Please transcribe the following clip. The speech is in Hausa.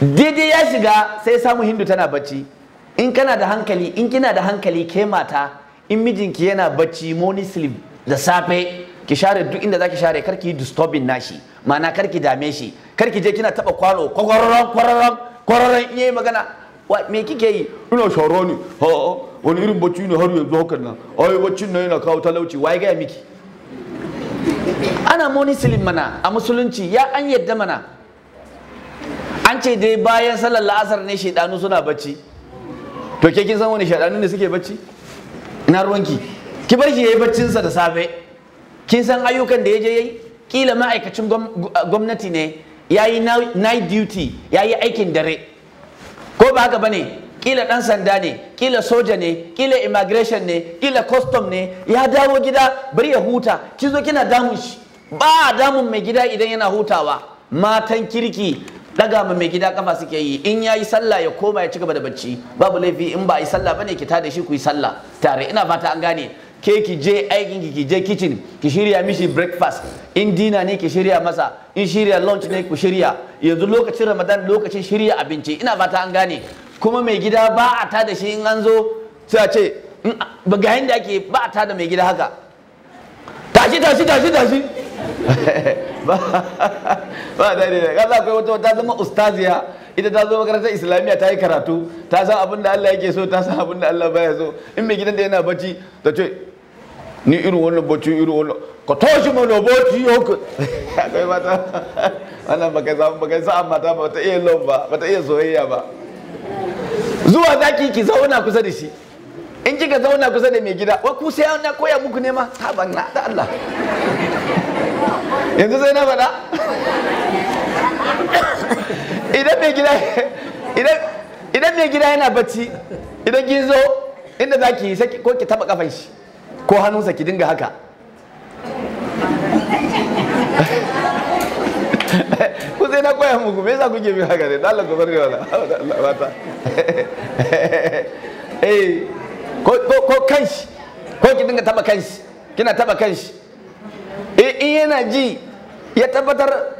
Daidai ya shiga sai samu Hindu tana bacci. In kana da hankali, in kina da hankali ke mata, in mijinki yana bacci morning sleep da safe, ki share duk inda zaki share, kar ki yi disturbing nashi, ma'ana kar ki dame shi, kar ki je kina taba kwano kwararon kwararon kwararon. In yayi magana, me kike yi? Ina shara ne. Ha, wani irin bacci ne har yanzu hakan nan? Ai baccin nan yana kawo talauci. Wai gaya miki? Ana morning sleep mana a musulunci, ya an yadda mana. An ce dai bayan sallar la'asar ne shaidanu suna bacci. To ke kin san wani shaidanu ne suke bacci? Ina ruwanki? Ki bar shi yayi baccinsa da safe. Kin san ayyukan da ya je yayi? Kila ma'aikacin gwamnati ne, yayi night duty, yayi aikin dare. Ko ba haka bane? Kila dan sanda ne, kila soja ne, kila immigration ne, kila custom ne, ya dawo gida bari ya huta, kin zo kina damun shi. Ba damun mai gida idan yana hutawa. Matan kirki daga ma mai gida kafa suke yi. In yayi sallah ya koma ya ci gaba da bacci, babu laifi. In ba yi sallah bane ki tada shi ku yi sallah tare. Ina fata an gane. Ke ki je aikin ki, ki je kitchen ki shirya mishi breakfast, in dinner ne ki shirya masa, in shirya lunch ne ku shirya. Yanzu lokacin Ramadan lokacin shirya abinci. Ina fata an gane. Kuma mai gida ba a tada shi in an zo sai a ce ba ga yanda ake, ba a tada mai gida haka, tashi tashi tashi tashi, ba da ne. Kaza akwai wata ta zama ustaziya, ita ta zo makarantar islamiyya ta yi karatu, ta san abin da Allah yake so, ta san abin da Allah baya so. In mai gidan da yana bacci ta ce ni irin wannan bacci irin wannan ka tashi mana bacci yau. Akwai mata wannan baka samu baka sa'an mata ba ta iya love ba, ba ta iya soyayya ba. Zuwa zaki ki zauna kusa da shi. In kika zauna kusa da mai gida, wa ku sai na koya muku ne ma ha ban na da Allah. Yanzu sai na faɗa. Idan mai gida idan mai gida yana bacci, idan kin zo inda zaki yi sai ko ki taba kafan shi ko hannunsa ki dinga haka. Ku sai na koya muku, me yasa kuke bin haka ne? Allah ku barke wala. Allah mata. Eh ko kanshi, ko ki dinga taba kanshi, kina taba kanshi. Eh in yana ji ya tabbatar.